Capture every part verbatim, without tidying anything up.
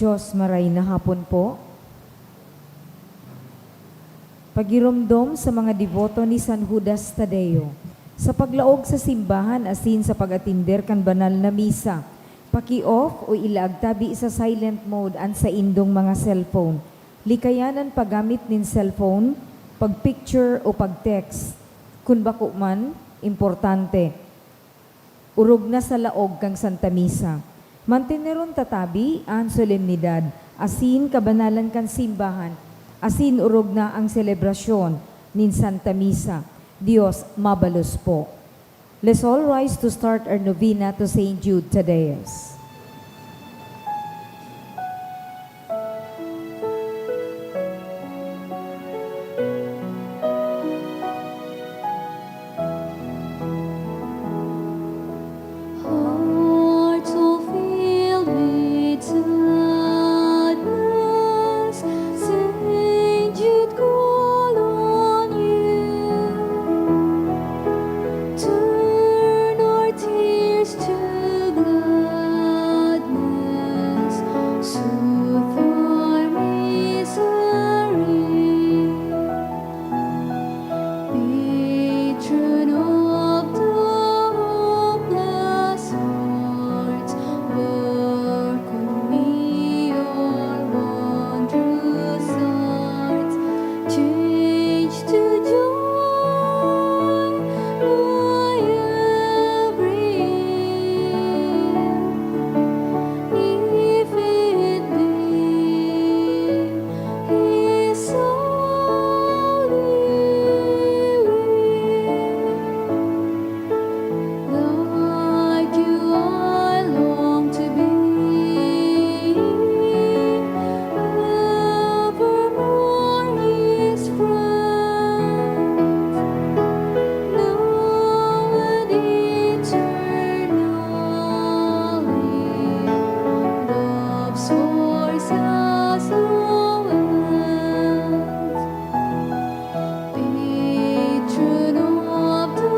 Diyos, maray na hapon po. Pagiromdom sa mga deboto ni San Judas Tadeo. Sa paglaog sa simbahan asin sa pag-atender kan banal na misa, paki-off o ilaag tabi sa silent mode an saindong mga cellphone. Likayan an paggamit nin cellphone, pag-picture o pag-text. Kun bako man, importante. Orog na sa laog kan Santa Misa. Manteneron ta tabi an solemnidad asin kabanalan kan simbahan, asin orog na ang selebrasyon nin Santa Misa. Dios mabalos po. Let's all rise to start our novena to Saint Jude Thaddeus. Hearts all filled with sadness, Saint Jude call on you. Turn our tears to gladness, soothe our misery. Patron of the hopeless heart, work on me, your wondrous art. Change to joy my every ill, if it be His holy will. Like you I long to be, evermore His friend, now and eternally. Love's source has no end. Patron of the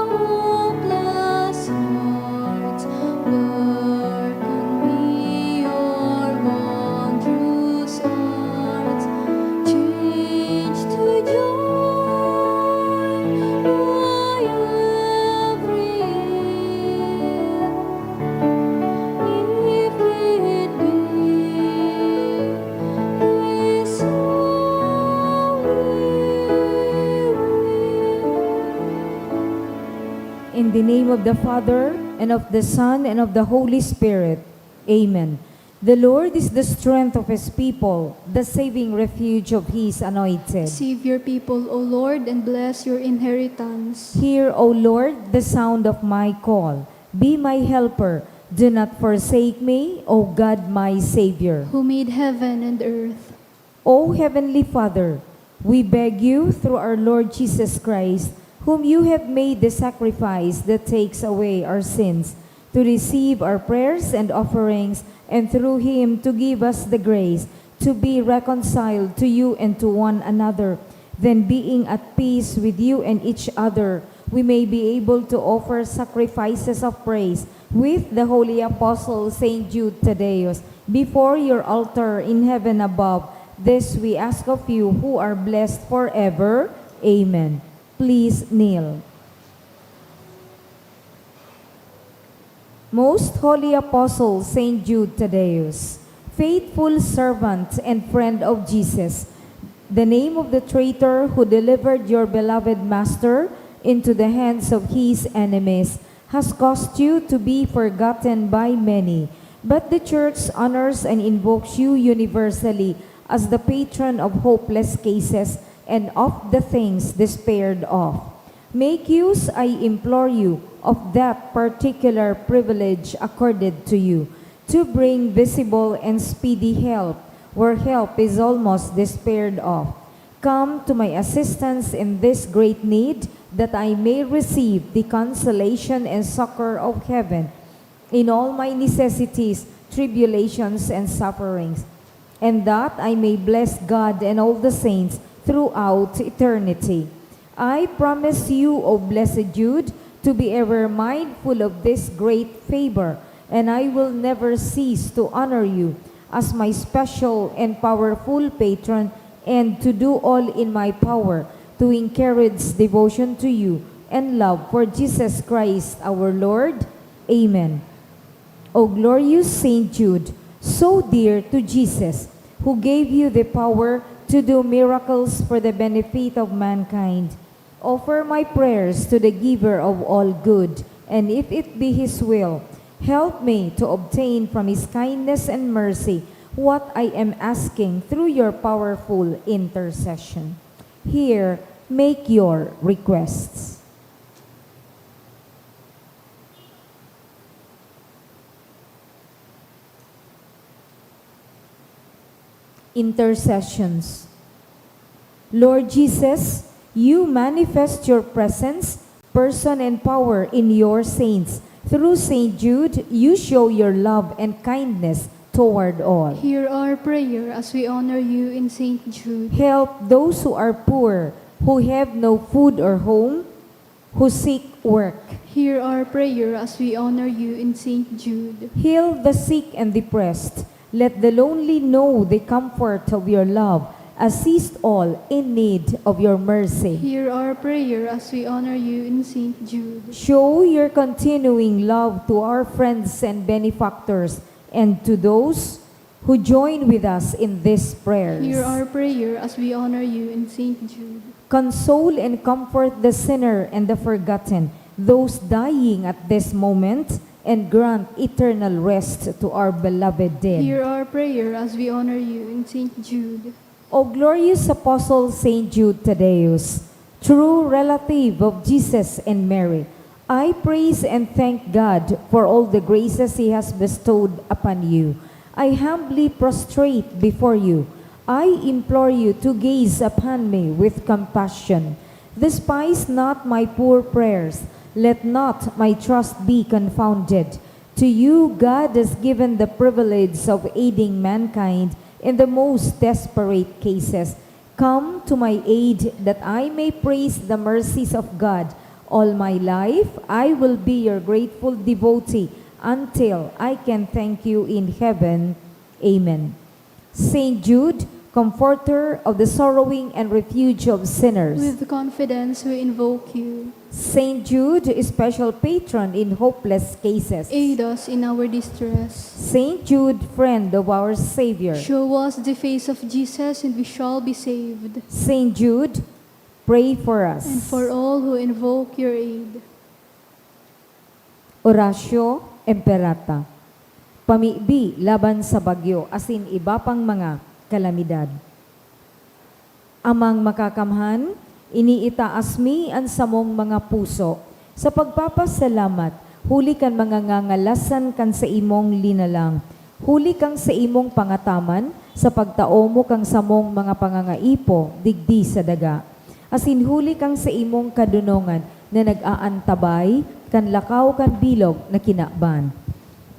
hopeless heart, work on me, your wondrous art. Change to joy my every ill, if it be His holy will. In the name of the Father, and of the Son, and of the Holy Spirit. Amen. The Lord is the strength of His people, the saving refuge of His anointed. Save your people, O Lord, and bless your inheritance. Hear, O Lord, the sound of my call. Be my helper. Do not forsake me, O God, my Savior. Who made heaven and earth. O Heavenly Father, we beg you through our Lord Jesus Christ, whom you have made the sacrifice that takes away our sins, to receive our prayers and offerings, and through him to give us the grace to be reconciled to you and to one another. Then, being at peace with you and each other, we may be able to offer sacrifices of praise with the holy apostle Saint Jude Thaddeus before your altar in heaven above. This we ask of you, who are blessed forever. Amen. Please kneel. Most Holy Apostle Saint Jude Thaddeus, faithful servant and friend of Jesus, the name of the traitor who delivered your beloved Master into the hands of his enemies has caused you to be forgotten by many. But the Church honors and invokes you universally as the patron of hopeless cases and of the things despaired of. Make use, I implore you, of that particular privilege accorded to you, to bring visible and speedy help where help is almost despaired of. Come to my assistance in this great need, that I may receive the consolation and succor of heaven in all my necessities, tribulations, and sufferings, and that I may bless God and all the saints throughout eternity. I promise you, O blessed Jude, to be ever mindful of this great favor, and I will never cease to honor you as my special and powerful patron, and to do all in my power to encourage devotion to you and love for Jesus Christ our Lord. Amen. O glorious Saint Jude, so dear to Jesus, who gave you the power to do miracles for the benefit of mankind, offer my prayers to the Giver of all good, and if it be His will, help me to obtain from His kindness and mercy what I am asking through your powerful intercession. Here, make your requests. Intercessions. Lord Jesus, you manifest your presence, person, and power in your saints. Through Saint Jude, you show your love and kindness toward all. Hear our prayer as we honor you in Saint Jude. Help those who are poor, who have no food or home, who seek work. Hear our prayer as we honor you in Saint Jude. Heal the sick and depressed. Let the lonely know the comfort of your love. Assist all in need of your mercy. Hear our prayer as we honor you in Saint Jude. Show your continuing love to our friends and benefactors, and to those who join with us in these prayers. Hear our prayer as we honor you in Saint Jude. Console and comfort the sinner and the forgotten, those dying at this moment, and grant eternal rest to our beloved dead. Hear our prayer as we honor you in Saint Jude. O glorious Apostle Saint Jude Thaddeus, true relative of Jesus and Mary, I praise and thank God for all the graces He has bestowed upon you. I humbly prostrate before you. I implore you to gaze upon me with compassion. Despise not my poor prayers. Let not my trust be confounded. To you, God has given the privilege of aiding mankind in the most desperate cases. Come to my aid that I may praise the mercies of God. All my life, I will be your grateful devotee until I can thank you in heaven. Amen. Saint Jude, comforter of the sorrowing and refuge of sinners. With confidence we invoke you. Saint Jude, special patron in hopeless cases. Aid us in our distress. Saint Jude, friend of our Savior. Show us the face of Jesus and we shall be saved. Saint Jude, pray for us. And for all who invoke your aid. Oratio Imperata. Pamibi laban sa bagyo asin iba pang mga kalamidad. Amang Makakamhan, iniitaas mi an samong mga puso sa pagpapasalamat huli kan mga ngangalasan kan saimong linalang, huli kan saimong pangataman sa pagtao mo kan samong mga pangangaipo digdi sa daga, asin huli kan saimong kadonongan na nag-aantabay kan lakaw kan bilog na kinaban.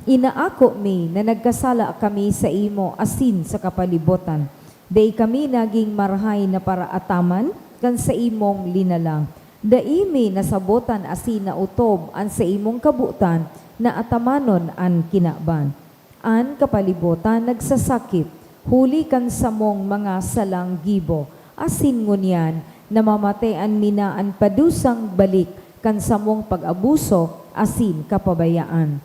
Inaako mi na nagkasala kami saimo asin sa kapalibotan. Dai kami nagin marahay na paraataman kan saimong linalang. Dai mi nasabotan asin naotob an saimong kabotan na atamanon an kinaban. An kapalibotan nagsasakit huli kan samong mga salang gibo, asin ngunyan namamatean mi na an padusang balik kan samong pag-abuso asin kapabayaan.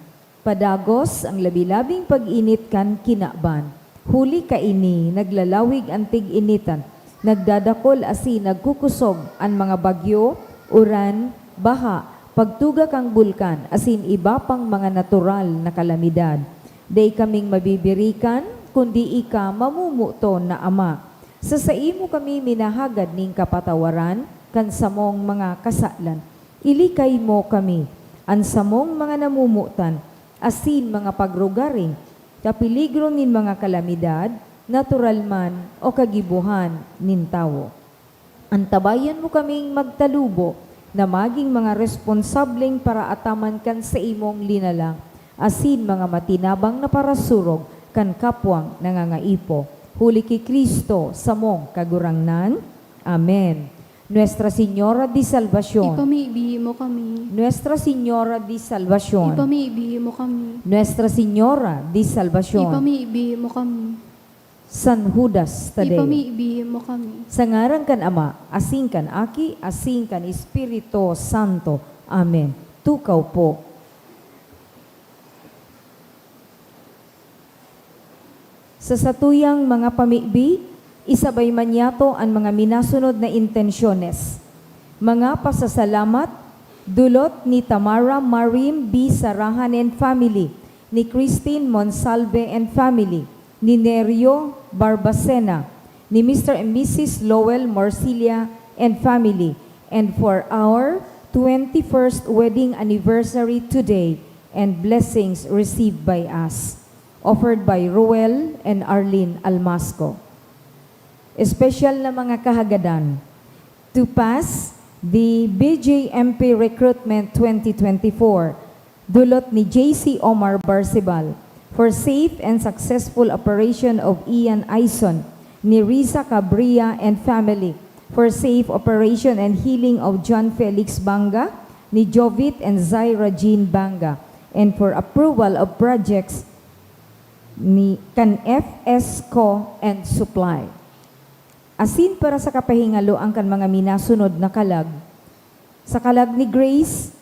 Padagos an labi-labing pag-init kan kinaban. Huli kaini, naglalawig an tig-initan, nagdadakol asin nagkukosog an mga bagyo, uran, baha, pagtuga kan bulkan, asin iba pang mga natural na kalamidad. Dai kaming mabibirikan, kundi ika, mamomoton na Ama. Sa saimo kami minahagad nin kapatawaran kan samong mga kasalan. Ilikay mo kami, an samong mga namomotan, asin mga pagrugaring, kapeligro nin mga kalamidad, natural man o kagibohan nin tawo. Antabayan mo kaming magtalubo na magin mga responsableng paraataman kan saimong linalang, asin mga matinabang na parasurog kan kapwang nangangaipo. Huli ki Cristo, samong Kagurangnan. Amen. Nuestra Señora de Salvacion. Ipamibi mo kami. Nuestra Señora de Salvacion. Ipamibi mo kami. Nuestra Señora de Salvacion. Ipamibi mo kami. San Judas Tadeo. Ipamibi mo kami. Sa ngaran kan Ama, asin kan Aki, asin kan Espiritu Santo. Amen. Tukaw po. Sa satuyang mga pamibi, isabay man niyato an mga minasunod na intensyones. Mga pasasalamat, dulot ni Tamara Marim B. Sarahan and family, ni Christine Monsalve and family, ni Nerio Barbacena, ni Mister and Missus Lowell Morcilia and family, and for our twenty-first wedding anniversary today, and blessings received by us. Offered by Ruel and Arlene Almasco. Espesyal na mga kahagadan. To pass the B J M P Recruitment twenty twenty-four, dulot ni J C Omar Barcibal, for safe and successful operation of Ian Aison, ni Risa Cabria and family, for safe operation and healing of John Felix Banga, ni Jovit and Zaira Jean Banga, and for approval of projects ni kan F S Co and Supply. Asin para sa kapahingaloan kan mga minasunod na kalag, sa kalag ni Grace,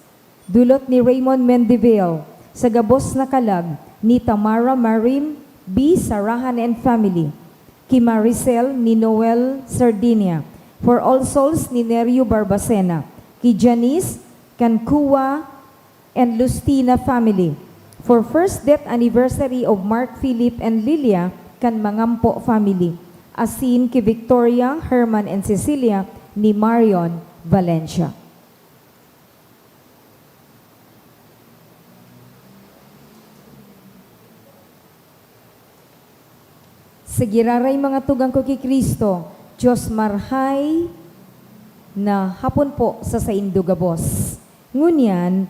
dulot ni Raymond Mendivil, sa gabos na kalag ni Tamara Marim B. Sarahan and family, ki Maricel ni Noel Sardinia, for all souls ni Nerio Barbacena, ki Janice, kan Kuwa, and Lustina family. For first death anniversary of Mark Philip and Lilia kan Mangampo family, asin ki Victoria, Herman, and Cecilia ni Marion Valencia. Sa giraray mga tugang ko ki Cristo, Dios marhay na hapon po sa saindo gabos. Ngunyan,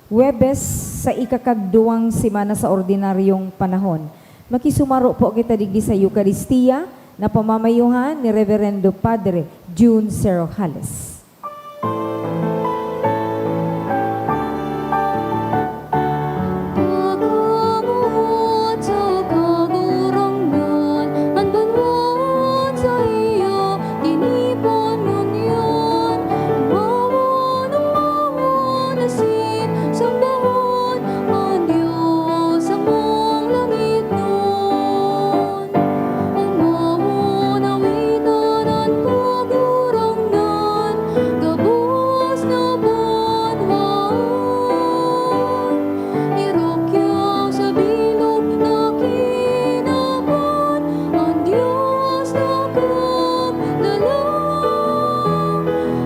Huwebes sa ikakagduwang semana sa ordinaryong panahon, makisumaro po kita digdi sa Eukaristia na pamamayuhan ni Reverendo Padre Jun Serrojales. Pagkamuot sa Kagurangnan, an banwaan saiya tinipon ngunyan. Umawon, umawon asin sambahon an Dios among langitnon. Umawon, awitan an Kagurangnan, gabos na banwaan. Irukyaw sa bilog na kinaban, an Dios na kaglalang,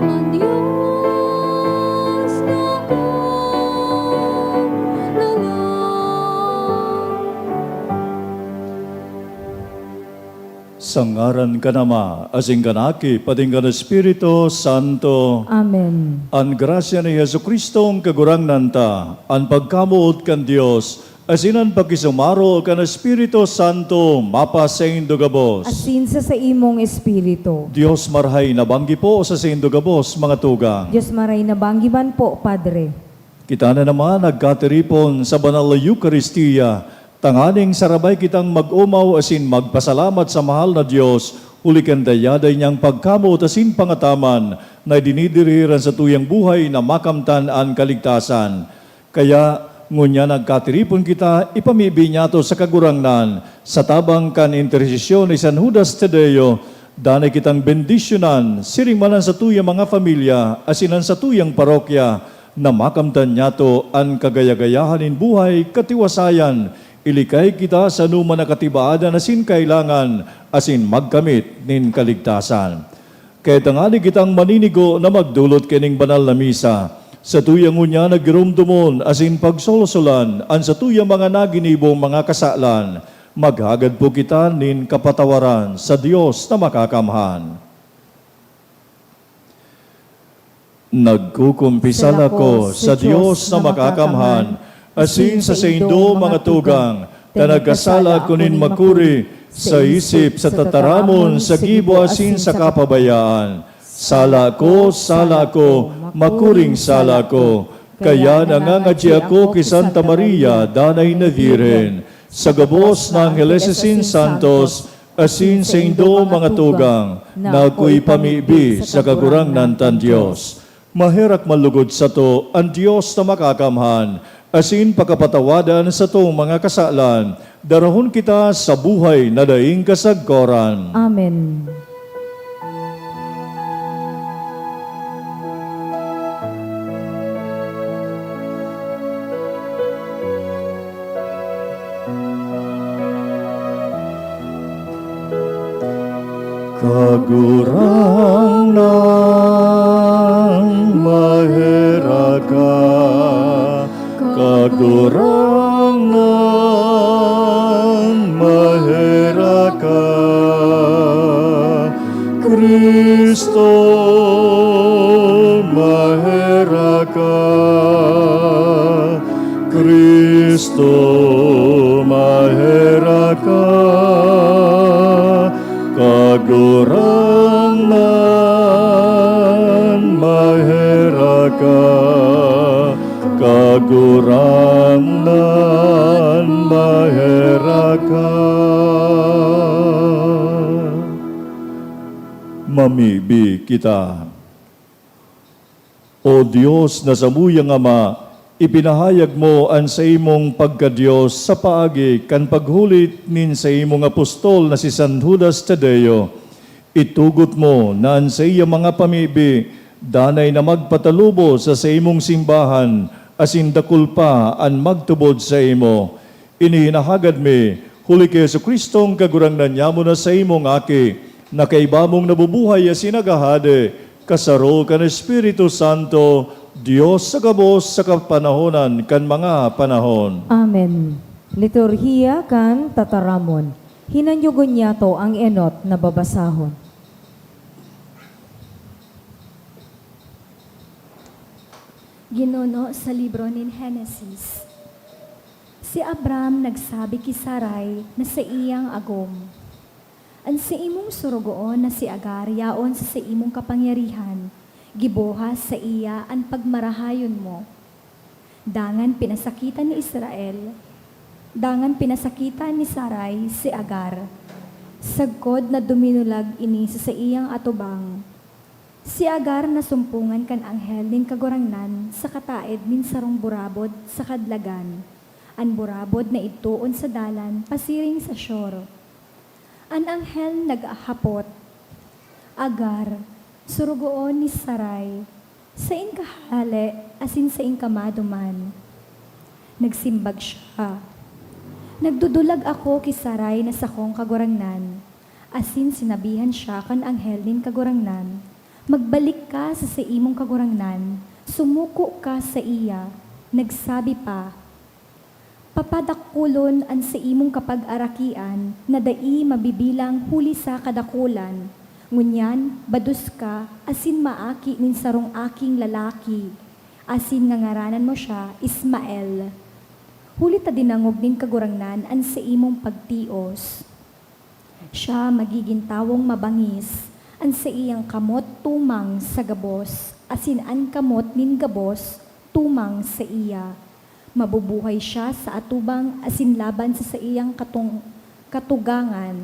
an Dios na kaglalang. Sa ngaran kan Ama, asin kan Aki, pati kan Espiritu Santo. Amen. An grasya ni Jesu-Cristong Kagurangnan ta, an pagkamoot kan Dios, asin an pakisumaro kan Espiritu Santo mapasaindo gabos. Asin sa saimong espiritu. Dios marhay na banggi po sa saindo gabos, mga tugang. Dios marhay na banggi man po, Padre. Kita na naman nagkatiripon sa banal na Eukaristia, tanganing sarabay kitang mag-omaw asin magpasalamat sa mahal na Dios, huli kan dayaday niyang pagkamoot asin pangataman na idinidirihi an satuyang buhay na makamtan an kaligtasan. Kaya, ngunyan nagkatiripon kita, ipamibi niyato sa Kagurangnan, sa tabang kan intersesyon ni San Judas Tadeo, danay kitang bendisyonan, siring man an satuyang mga pamilya, asin an satuyang parokya, na makamtan niyato an kagaya-gayahan nin buhay, katiwasayan, ilikay kita sa anoman na katibaadan asin kailangan, asin magkamit nin kaligtasan. Kaya tangani kitang maninigo na magdolot kaining banal na misa, satuya ngunyan na giromdomon asin pagsolosolan an satuyang mga naginibong mga kasalan. Maghagad po kita nin kapatawaran sa Dios na Makakamhan. Nagkukumpisal ako sa Dios na Makakamhan, asin sa saindo, mga tugang, ta nagkasala ako nin makuri, sa isip, sa tataramon, sa gibo, asin sa kapabayaan. Sala ko, sala ko, makuring sala ko. Kaya nangangadyi ako ki Santa Maria, danay na Birhen, sa gabos na angheles asin santos, asin saindo mga tugang, na ako'y pamibi sa Kagurangnan tang Dios. Maherak man lugod sato an Dios na Makakamhan, asin pakapatawadan satong mga kasalan, darahon kita sa buhay na daing kasagkoran. Amen. Kagurangnan, maherak ka. Kagurangnan, maherak ka. Cristo, maherak ka. Cristo, maherak ka. Kagurangnan, maherak ka. Kagurangnan, maherak ka. Mamibi kita. O Dios na samuyang Ama, ipinahayag mo an saimong pagka-Dios sa paagi kan paghulit nin saimong apostol na si San Judas Tadeo. Itugot mo na an saiyang mga pamibi danay na magpatalubo sa saimong simbahan, asin dakul pa an magtubod saimo. Ini hinahagad mi, huli ki Jesu-Cristong Kagurangnan nyamo na saimong Aki, na kaiba mong nabubuhay asin naghahade, kasaro kan Espiritu Santo, Dios sa gabos sa kapanahonan kan mga panahon. Amen. Liturhiya kan Tataramon. Hinanyugon niyato ang enot na babasahon. Ginuno sa libro nin Henesis. Si Abram nagsabi ki Sarai na saiyang agom, "An saimong sorogoon na si Agar yaon sa saimong kapangyarihan, giboha saiya an pagmarahayon mo." Dangan pinasakitan ni Israel, dangan pinasakitan ni Sarai si Agar, sagkod na duminulag ini sa saiyang atubang. Si Agar nasumpongan kan anghel nin Kagurangnan sa kataed nin sarong burabod sa kadlagan. An burabod na idtoon sa dalan pasiring sa Shur. An anghel naghapot, "Agar, sorogoon ni Sarai, saen ka hale asin saen ka maduman?" Nagsimbag siya, "Nagdudulag ako ki Sarai na sakong kagurangnan." Asin sinabihan siya kan anghel nin Kagurangnan, "Magbalik ka sa saimong kagurangnan, sumuko ka saiya." Nagsabi pa, "Papadakulon an saimong kapagarakian na dai mabibilang huli sa kadakulan. Ngunyan, bados ka asin maaki nin sarong aking lalaki, asin ngangaranan mo siya Ismael. Huli ta dinangog nin Kagurangnan an saimong pagtios. Siya magigin tawong mabangis, an saiyang kamot tumang sa gabos, asin an kamot nin gabos tumang saiya. Mabubuhay siya sa atubang asin laban sa saiyang katong-, katugangan."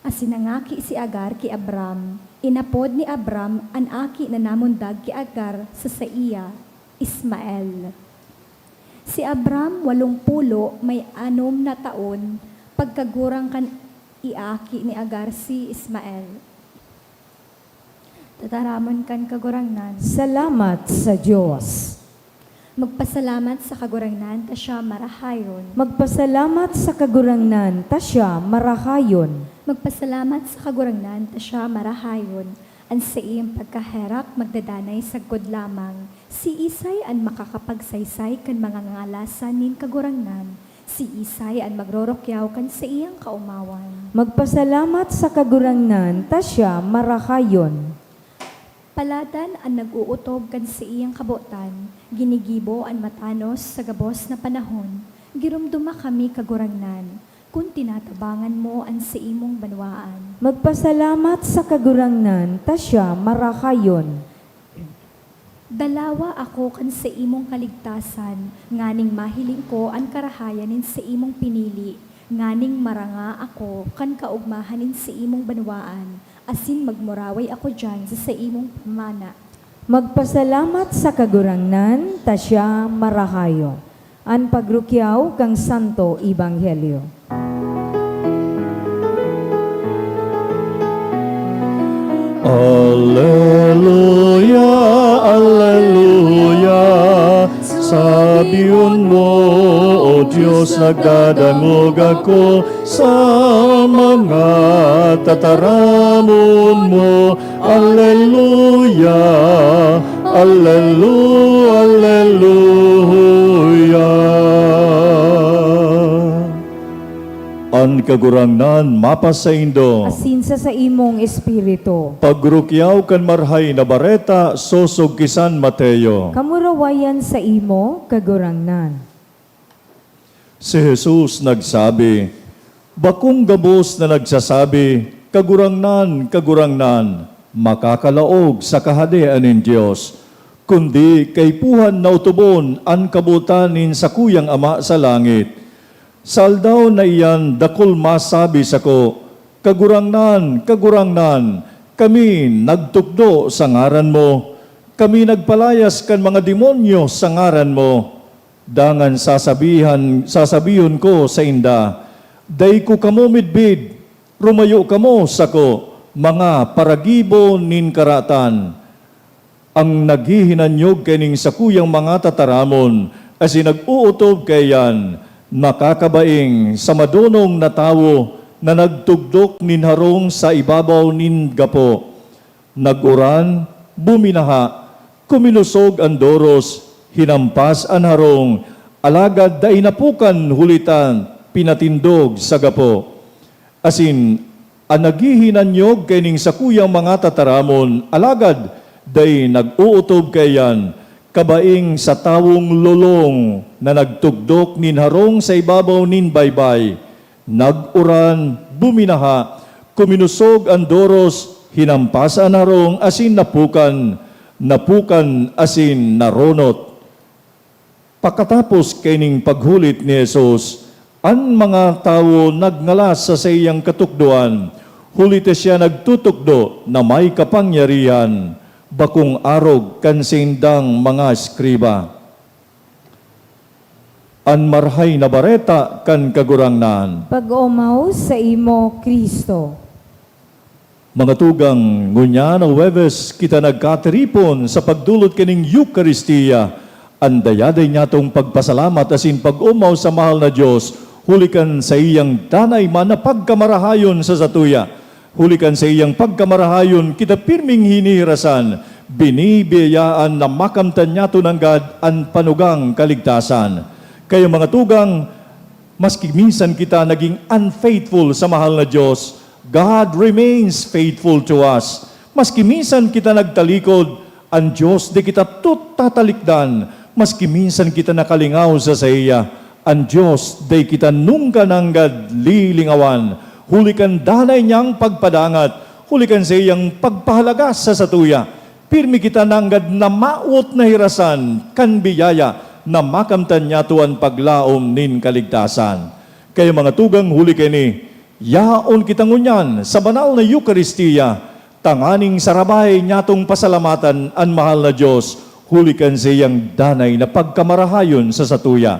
Asin nangaki si Agar ki Abram. Inapod ni Abram an aki na namundag ki Agar sa saiya, Ismael. Si Abram, walong pulo may anom na taon, pagkagurang kan iaki ni Agar si Ismael. Tataramon kan Kagurangnan. Salamat sa Dios. Magpasalamat sa Kagurangnan ta siya marahayon. Magpasalamat sa Kagurangnan ta siya marahayon. Magpasalamat sa Kagurangnan ta siya marahayon. An saiyang pagkaherak magdadanay sagkod lamang. Siisay an makakapagsaysay kan mga ngangalasan nin Kagurangnan? Siisay an magrorokyaw kan saiyang kaomawan? Magpasalamat sa Kagurangnan ta siya marahayon. Paladan an nag-ootob kan saiyang kabotan, ginigibo an matanos sa gabos na panahon. Giromdoma kami, Kagurangnan, Kun tinatabangan mo an saimong banwaan. Magpasalamat sa Kagurangnan, ta siya marahayon. Dalawa ako kan saimong kaligtasan, nganing mahiling ko an karahayan nin saimong pinili, nganing maranga ako kan kaogmahan nin saimong banwaan, asin magmuraway ako diyan sa saimong pamana. Magpasalamat sa Kagurangnan, ta siya marahayo. An pagrukyaw kan Santo Ebanghelyo. Aleluya, aleluya. Sabihon mo, O Dios, nagdadangog ako sa mga tataramon mo. Aleluya, alelu-, aleluya. An Kagurangnan mapasaindo. Asin sa saimong espiritu. Pagrukyaw kan Marahay na Bareta sosog ki San Mateo. Kamurawayan saimo, Kagurangnan. Si Jesus nagsabi, "Bakong gabos na nagsasabi, 'Kagurangnan, Kagurangnan,' makakalaog sa Kahadean nin Dios, kundi kaipuhan na otobon an kabotan nin sakuyang Ama sa langit. Sa aldaw na iyan dakul masabi sako, 'Kagurangnan, Kagurangnan, kami nagtukdo sa ngaran mo, kami nagpalayas kan mga demonyo sa ngaran mo.' Dangan sasabihan, sasabihon ko sainda, 'Dai ko kamo midbid, rumayo kamo sako, mga paragibo nin karatan.' An naghihinanyog kaining sakuyang mga tataramon asin nag-ootob kaiyan, makakabaing sa madonong na tawo na nagtugdok nin harong sa ibabaw nin gapo. Nag-uran, buminaha, kumilusog an doros, hinampas an harong, alagad dai napukan huli ta pinatindog sa gapo. Asin an naghihinanyog kaining sakuyang mga tataramon, alagad dai nag-ootob kaiyan, kabaing sa tawong lolong na nagtugdok nin harong sa ibabaw nin baybay. Nag-uran, buminaha, kuminosog an doros, hinampas an harong asin napukan, napukan asin naronot. Pakatapos kaining paghulit ni Jesus, an mga tawo nagngalas sa saiyang katukdoan, huli ta siya nagtutukdo na may kapangyarihan, bakong arog kan saindang mga eskriba. An Marahay na Bareta kan Kagurangnan. Pag-omaw saimo, Cristo. Mga tugang, ngunyan na Huwebes, kita nagkatiripon sa pagdolot kaning Eukaristia. An dayaday niyatong pagpasalamat asin pag-omaw sa mahal na Dios, huli kan saiyang danay man na pagkamarahayon sa satuya. Huli kan saiyang pagkamarahayon, kita pirming hinihirasan, binibiyayaan na makamtan niyato nanggad an panugang kaligtasan. Kaya, mga tugang, maski minsan kita naging unfaithful sa mahal na Dios, God remains faithful to us. Maski minsan kita nagtalikod, an Dios di kita tut-, tatalikdan. Maski minsan kita nakalingaw sa saiya, an Dios di kita nungga nanggad lilingawan. Huli kan danay niyang pagpadangat, huli kan saiyang pagpahalagas sa satuya, pirmi kita nanggad na mawot na hirasan kan biyaya na makamtan niyato an paglaom nin kaligtasan. Kaya, mga tugang, huli kaini, yaon kita ngunyan sa banal na Eukaristia, tanganing sarabay niyatong pasalamatan an mahal na Dios, huli kan saiyang danay na pagkamarahayon sa satuya.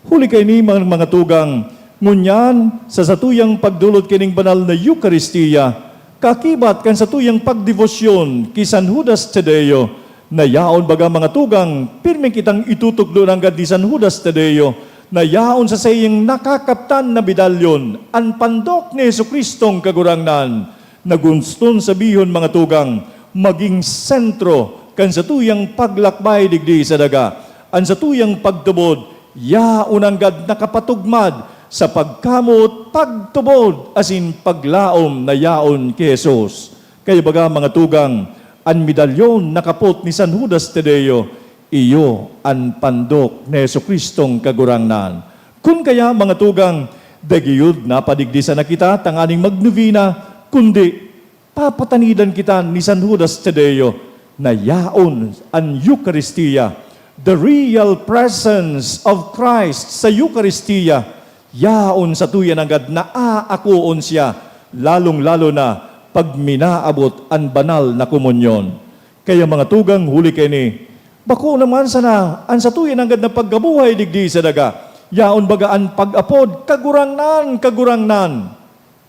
Huli kaini, mga, mga tugang, ngunyan, sa satuyang pagdolot kining banal na Eukaristia, kakibat kan satuyang pagdebosyon ki San Judas Tadeo, na yaon, baga, mga tugang, pirmi kitang itutukdo nanggad ni San Judas Tadeo, na yaon sa saiyang nakakaptan na medalyon, an pandok ni Jesu-Cristong Kagurangnan, na guston sabihon, mga tugang, maging sentro kan satuyang paglakbay digdi sa daga. An satuyang pagtubod, yaon nanggad nakapatugmad sa pagkamot, pagtubod, asin paglaom na yaon ki Jesus. Kaya baga, mga tugang, an medalyon na kapot ni San Judas Tadeo, iyo an pandok ni Jesu-Cristong Kagurangnan. Kun kaya, mga tugang, Dai gayud napadigdi sana kita tanganing magnovena, kundi papatanidan kita ni San Judas Tadeo na yaon an Eukaristia, the real presence of Christ sa Eukaristia, yaon satuya nanggad na aakoon siya, lalong-lalo na pag minaabot an banal na komunyon. Kaya mga tugang, huli kaini, bako naman sana an satuya nanggad na pagkabuhay digdi sa daga. Yaon baga an pag-apod, "Kagurangnan, Kagurangnan."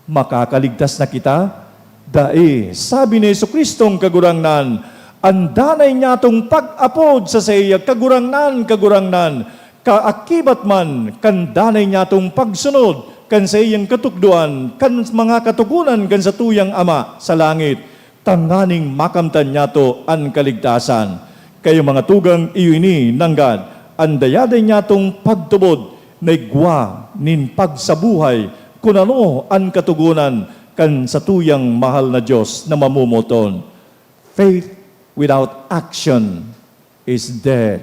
Makakaligtas na kita? Dai. Sabi ni Jesu-Cristong Kagurangnan, an danay niyatong pag-apod sa saiya, "Kagurangnan, Kagurangnan," kaakibat man kan danay niyatong pagsunod kan saiyang katukdoan, kan mga katogonan kan satuyang Ama sa langit, tanganing makamtan niyato an kaligtasan. Kaya mga tugang, iyo ini nanggad an dayaday niyatong pagtubod na igwa nin pagsabuhay kun ano an katogonan kan satuyang mahal na Dios na mamomoton. Faith without action is dead.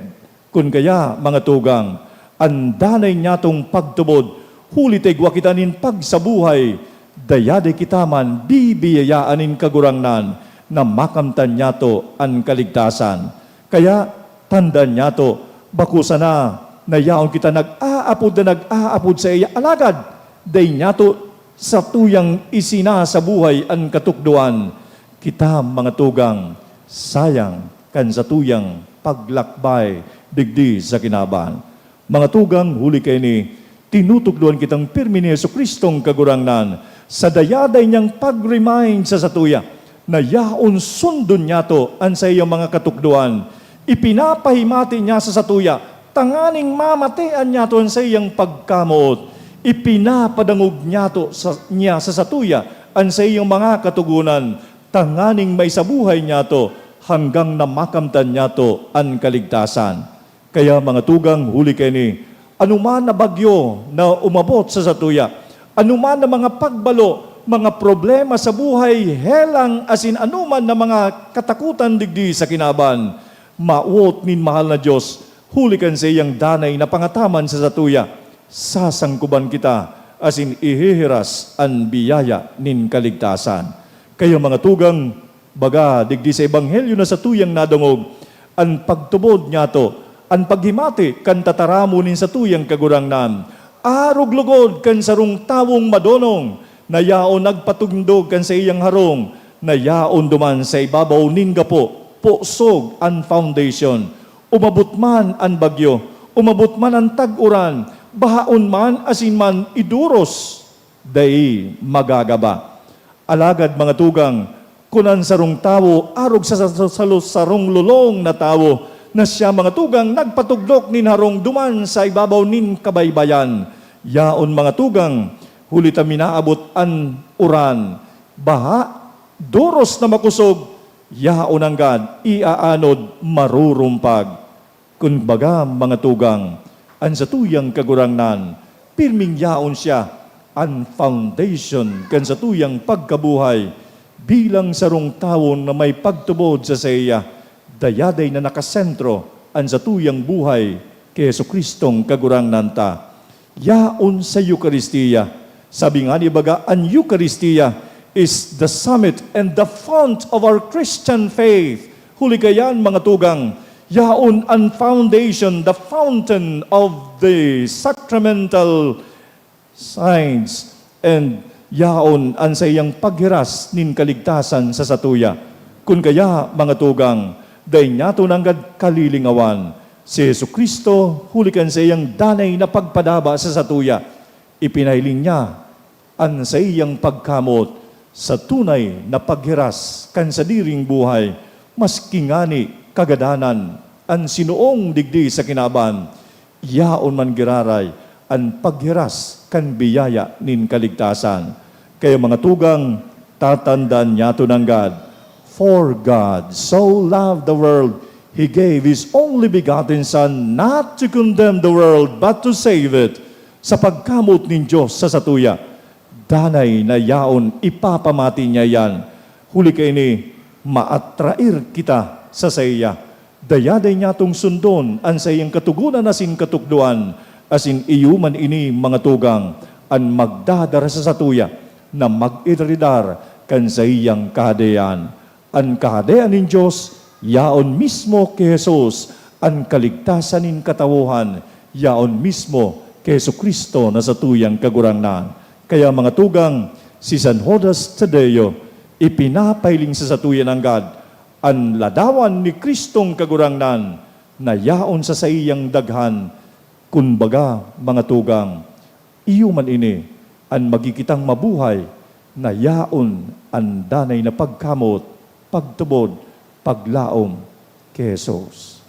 Kun kaya, mga tugang, an danay niyatong pagtubod, huli ta igwa kita nin pagsabuhay, dayaday kita man bibiyayaan nin Kagurangnan na makamtan niyato an kaligtasan. Kaya, tandaan niyato, bako sana na yaon kita nag-aapod na nag-aapod saiya, alagad dai niyato satuyang isinasabuhay an katukdoan. Kita, mga tugang, sayang kan satuyang paglakbay digdi sa kinaban. Mga tugang, huli kaini, tinutukdoan kitang pirmi ni Jesu-Cristong Kagurangnan sa dayaday niyang pag-remind sa satuya na yaon sundon niyato an saiyang mga katukdoan. Ipinapahimati niya sa satuya tanganing mamatean niyato an saiyang pagkamoot. Ipinapadangog niyato sa, niya sa satuya an saiyang mga katogonan tanganing maisabuhay niyato hanggang na makamtan niyato an kaligtasan. Kaya, mga tugang, huli kaini, anoman na bagyo na umabot sa satuya, anoman na mga pagbalo, mga problema sa buhay, helang asin anoman na mga katakutan digdi sa kinaban, mawot nin mahal na Dios, huli kan saiyang danay na pangataman sa satuya, sasangkoban kita asin ihihiras an biyaya nin kaligtasan. Kaya, mga tugang, baga digdi sa ebanghelyo na satuyang nadangog, an pagtubod niyato, an paghimati kan tataramon nin satuyang Kagurangnan, arog lugod kan sarong tawong madonong na yaon nagpatindog kan saiyang harong, na yaon duman sa ibabaw nin gapo, pusog an foundation. Umabot man an bagyo, umabot man an tag-uran, bahaon man asin man iduros, dai magagaba. Alagad, mga tugang, kun an sarong tawo arog sa, sa, sa, sa sarong lolong na tawo, na siya, mga tugang, nagpatugdok nin harong duman sa ibabaw nin kabaybayan, yaon, mga tugang, huli ta minaabot an uran, baha, doros na makosog, yaon nanggad iaanod marurumpag. Kun baga, mga tugang, an satuyang Kagurangnan, pirming yaon siya, an foundation kan satuyang pagkabuhay. Bilang sarong tawo na may pagtubod sa saiya, dayaday na nakasentro an satuyang buhay ki Jesu-Cristong Kagurangnan ta. Yaon sa Eukaristia. Sabi ngani baga, an Eukaristia is the summit and the font of our Christian faith. Huli kayan, mga tugang, yaon an foundation, the fountain of the sacramental signs, and yaon an saiyang paghiras nin kaligtasan sa satuya. Kun kaya, mga tugang, dai niyato nanggad kalilingawan. Si Jesu-Cristo, huli kan saiyang danay na pagpadaba sa satuya, ipinahiling niya an saiyang pagkamoot sa tunay na paghiras kan sadiring buhay, maski ngani kagadanan an sinuong digdi sa kinaban, yaon man giraray an paghiras kan biyaya nin kaligtasan. Kaya, mga tugang, tatandaan niyato nanggad, "For God so loved the world, He gave His only begotten Son, not to condemn the world, but to save it." Sa pagkamoot nin Dios sa satuya, danay na yaon ipapamati niya iyan. Huli kaini, maatrair kita sa saiya. Dayaday niyatong sundon an saiyang katogonan asin katukdoan, asin iyo man ini, mga tugang, an magdadara sa satuya na mag-eredar kan saiyang Kahadean. An Kahadean nin Dios yaon mismo ki Jesus, an kaligtasan nin katawohan yaon mismo ki Jesu-Cristo na satuyang Kagurangnan. Kaya, mga tugang, si San Judas Tadeo ipinapahiling sa satuya nanggad an ladawan ni Cristong Kagurangnan na yaon sa saiyang daghan. Kumbaga, mga tugang, iyo man ini an magigitang mabuhay na yaon an danay na pagkamot, pagtubod, paglaom ki Jesus.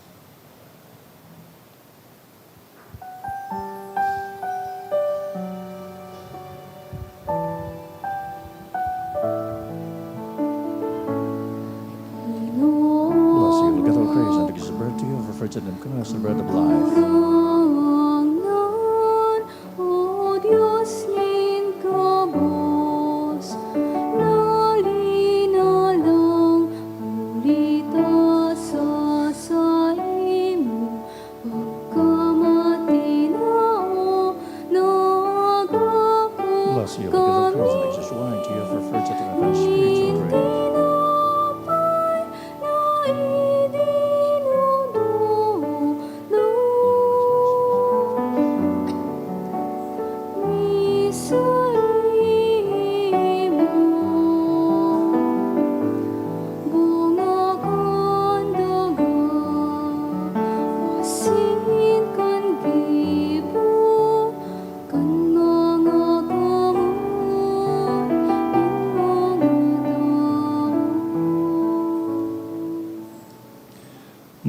Bless you, the gift of grace, and the gift of birth to you, for faith and in Christ, the bread of life. Kagurangnan, O Dios nin gabos, na linalang huli ta sa saimo. Pagkamatinao, nagako Bless you, the gift of grace, and the gift of wine to you, for faith and in Christ, spiritual drink. Tinapay na idinudolo mi saimo, bunga kan daga asin kan gibo kan mga kamot nin mga tawo.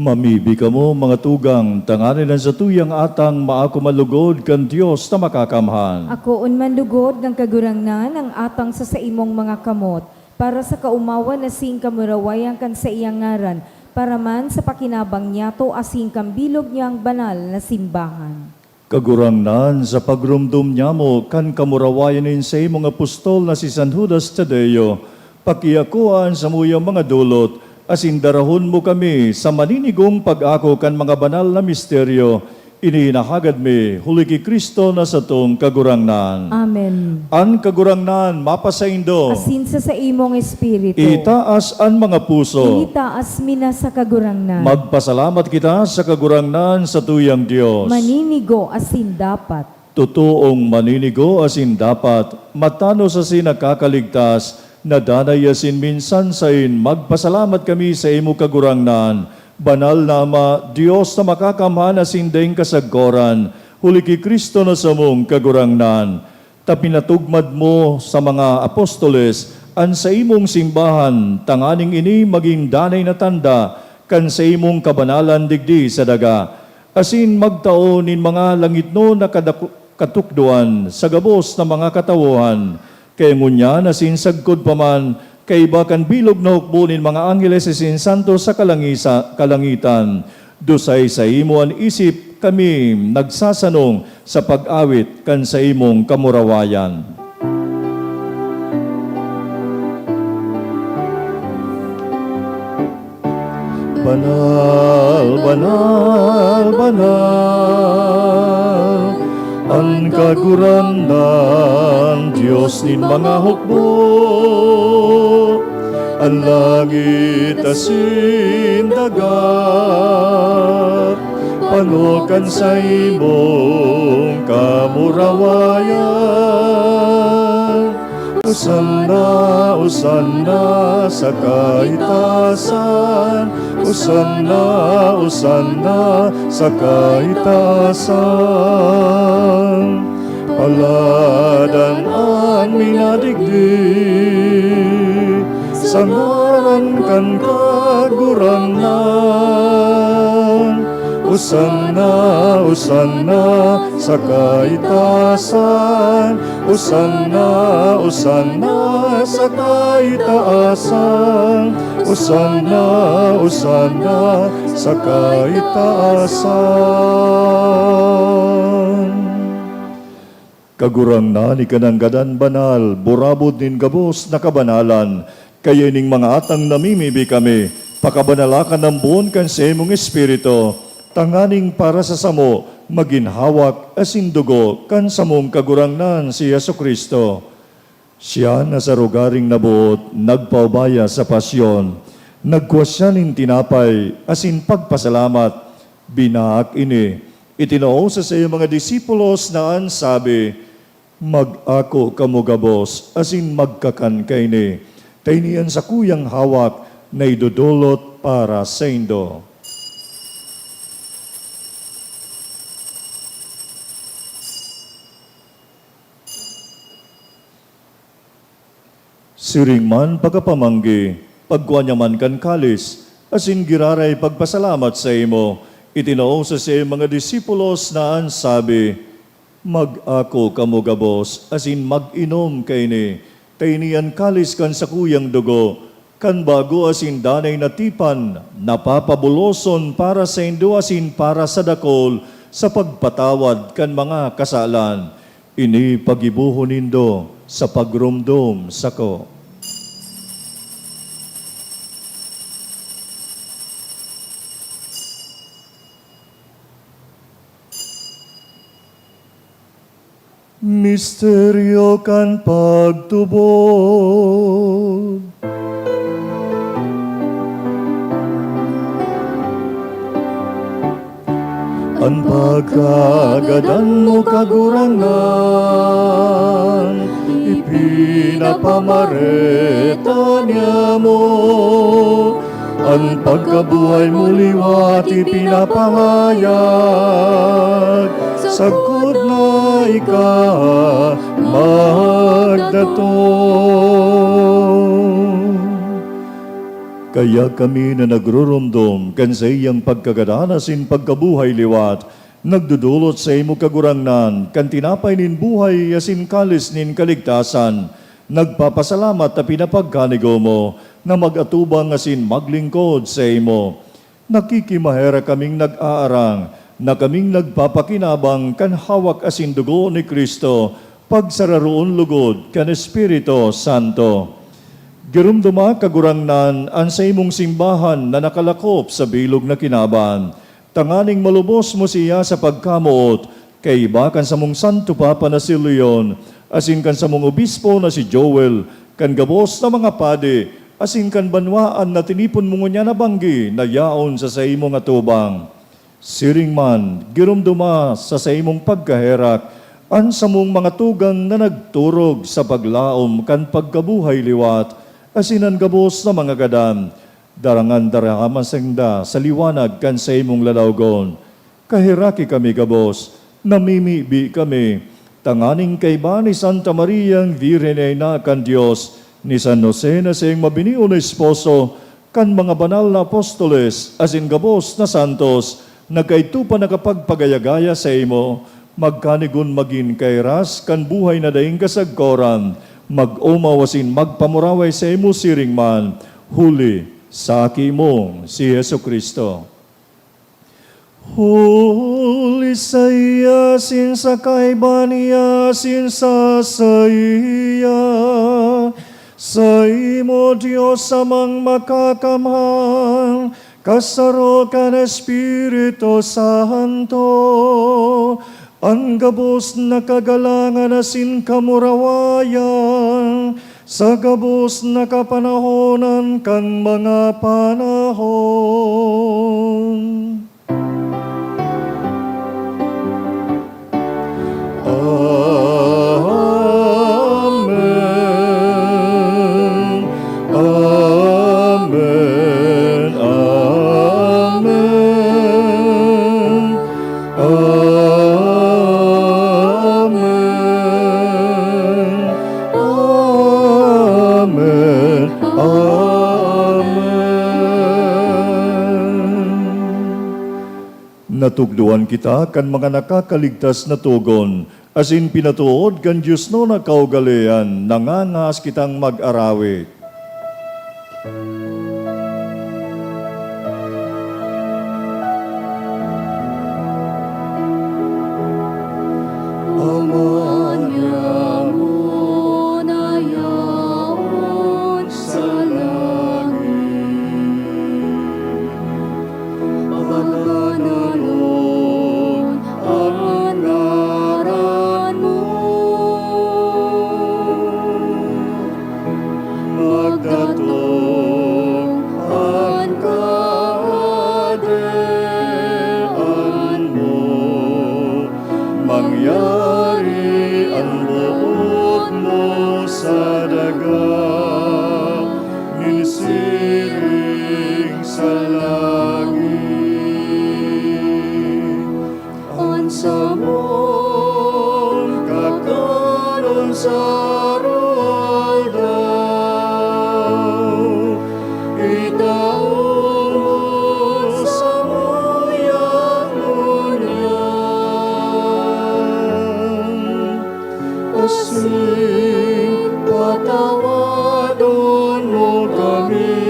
Mamibi kamo, mga tugang, tanganing an satuyang atang maako man lugod kan Dios na Makakamhan. Akoon man lugod kan Kagurangnan an atang sa saimong mga kamot, para sa kaomawan asin kamurawayan kan saiyang ngaran, para man sa pakinabang niyato asin kan bilog niyang banal na simbahan. Kagurangnan, sa pagromdom niamo kan kamurawayan nin saimong apostol na si San Judas Tadeo, pakiakoa an samuyang mga dolot, asin darahon mo kami sa maninigong pag-ako kan mga banal na misteryo. Ini hinahagad mi huli ki Cristo na satong Kagurangnan. Amen. An Kagurangnan mapasaindo. Asin sa saimong espiritu. Itaas an mga puso. Itaas mi na sa Kagurangnan. Magpasalamat kita sa Kagurangnan, satuyang Dios. Maninigo asin dapat. Totoong maninigo asin dapat, matanos asin nakakaligtas, na danay asin minsan saen, magpasalamat kami saimo, Kagurangnan, Banal na Ama, Dios na Makakamhan asin daing kasagkoran, huli ki Cristo na samong Kagurangnan. Ta pinatugmad mo sa mga apostoles an saimong simbahan, tanganing ini magin danay na tanda kan saimong kabanalan digdi sa daga, asin magtao nin mga langitnon na kadaku-, katukdoan sa gabos na mga katawohan. Kaya ngunyan asin sagkod pa man, kaiba kan bilog na hukbo nin mga angheles asin santo sa kalangisa-, kalangitan, dusay saimo an isip kami nagsasanong sa pag-awit kan saimong kamurawayan. Banal, banal, banal, an Kagurangnan, Dios nin mga hukbo. An langit asin daga, pano kan saimong kamurawayan. Hosanna, Hosanna sa kaitasan. Hosanna, Hosanna sa kaitasan. Paladan an minadigdi sa ngaran kan Kagurangnan. Hosanna, Hosanna sa kaitasan. Hosanna, Hosanna sa kaitaasan. Hosanna, Hosanna sa kaitaasan. Kagurangnan, ika nanggad an banal, burabod nin gabos na kabanalan. Kaya ining mga atang namimibi kami, pakabanalakan an boon kan saimong Espiritu, tanganing para sa samo magin hawak asin dugo kan samong Kagurangnan si Jesu-Cristo. Siya na sa rogaring naboot nagpaubaya sa pasyon, nagkua siya nin tinapay asin pagpasalamat, binaak ini, itinao sa saiyang mga disipulos na an sabi, "Mag-ako kamo gabos asin magkakan kaini, ta ini an sakuyang hawak na idodolot para saindo." Siring man pakapamanggi, pagkua niya man kan kalis, asin giraray pagpasalamat saimo, itinao sa saiyang mga disipulos na an sabi, "Mag-ako kamo gabos asin mag-inom kaini, ta ini an kalis kan sakuyang dugo, kan bago asin danay na tipan, na papabuloson para saindo asin para sa dakul sa pagpatawad kan mga kasalan. Ini paggibohon nindo sa pagromdom sako." Misteryo kan pagtubod. An pagkagadan mo, Kagurangnan, ipinapamareta niamo. An pagkabuhay mo liwat ipinapahayag, sagkod na ika magdatong. Kaya kami na nagruromdom kan saiyang pagkagadan asin pagkabuhay liwat, nagdodolot saimo, Kagurangnan, kan tinapay nin buhay asin kalis nin kaligtasan, nagpapasalamat ta pinapagkanigo mo na mag-atubang asin maglingkod saimo. Nakikimaherak kaming nag-aarang na kaming nagpapakinabang kan hawak asin dugo ni Cristo, pagsararoon logod kan Espiritu Santo. Giromdoma, Kagurangnan, an saimong simbahan na nakalakop sa bilog na kinaban, tanganing malubos mo siya sa pagkamoot, kaiba kan samong Santo Papa na si Leon, asin kan samong obispo na si Joel, kan gabos na mga padi, asin kan banwaan na tinipon mo ngunyan na banggi na yaon sa saimong atubang. Siring man, giromdoma sa saimong pagkaherak an samong mga tugang na nagturog sa paglaom kan pagkabuhay liwat, asin an gabos na mga gadan, darangan darahama sinda sa liwanag kan saimong lalawgon. Kaheraki kami gabos, namimibi kami, tanganing kaiba ni Santa Mariang Birhen na ina kan Dios, ni San Jose na saiyang mabinion na esposo, kan mga banal na apostoles asin gabos na santos na kaidto pa nakapagpagaya-gaya saimo, magkanigon magin kairas kan buhay na daing kasagkoran, mag-omaw asin magpamuraway saimo siring man, huli sa Aki mong si Jesu-Cristo. Huli saiya, asin sa kaiba niya, asin sa saiya, saimo, Dios Amang Makakamhan, kasaro kan Espiritu Santo, an gabos na kagalangan asin kamurawayan, sa gabos na kapanahonan kan mga panahon. Amen. Amen. Amen. Amen. Amen. Amen. Natukdoan kita kan mga nakakaligtas na togon, asin pinatood kan diosnon na kaugalean, nangangahas kitang mag-arawit. Ama niamo na yaon sa langit, magkanoon langit. An samong kakanon sa aroaldaw, itao mo samuya ngunyan. Asin patawadon mo kami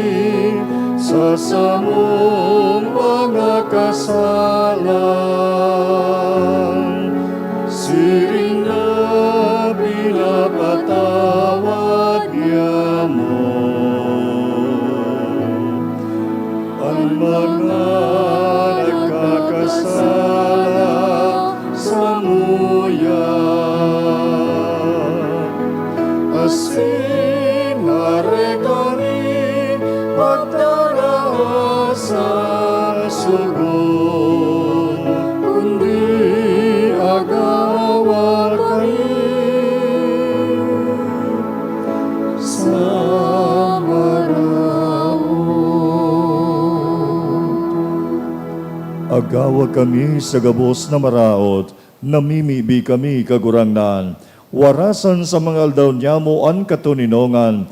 sa samong mga kasalan, siring na pinapatawad niamo an mga nagkakasala samuya. Asin dai kami pagtaraas sa sugo, kundi agawa kami sa maraot. Agawa kami sa gabos na maraot, namimibi kami, Kagurangnan. Warasan sa mga aldaw niamo an katoninongan,